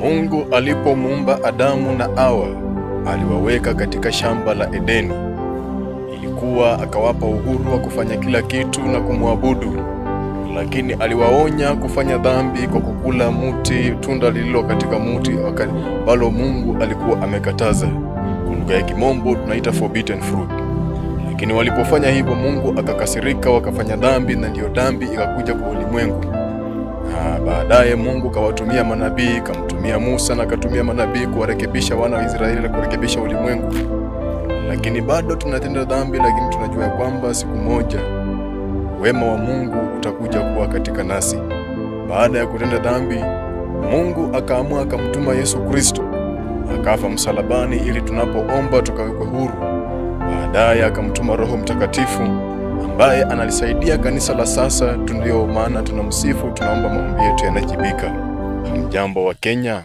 Mungu alipomuumba Adamu na Hawa, aliwaweka katika shamba la Edeni. Ilikuwa akawapa uhuru wa kufanya kila kitu na kumwabudu, lakini aliwaonya kufanya dhambi kwa kukula muti, tunda lililo katika muti ambalo Mungu alikuwa amekataza. Kwa lugha ya Kimombo tunaita forbidden fruit. Lakini walipofanya hivyo, Mungu akakasirika, wakafanya dhambi, na ndiyo dhambi ikakuja kwa ulimwengu. Na baadaye Mungu kawatumia manabii, kamtumia Musa na akatumia manabii kuwarekebisha wana wa Israeli na kurekebisha ulimwengu. Lakini bado tunatenda dhambi, lakini tunajua kwamba siku moja wema wa Mungu utakuja kuwa katika nasi. Baada ya kutenda dhambi, Mungu akaamua akamtuma Yesu Kristo akafa msalabani ili tunapoomba tukawekwe huru. Baadaye akamtuma Roho Mtakatifu ambaye analisaidia kanisa la sasa. Ndio maana tunamsifu, tunaomba maombi yetu yanajibika. Hamjambo Wakenya.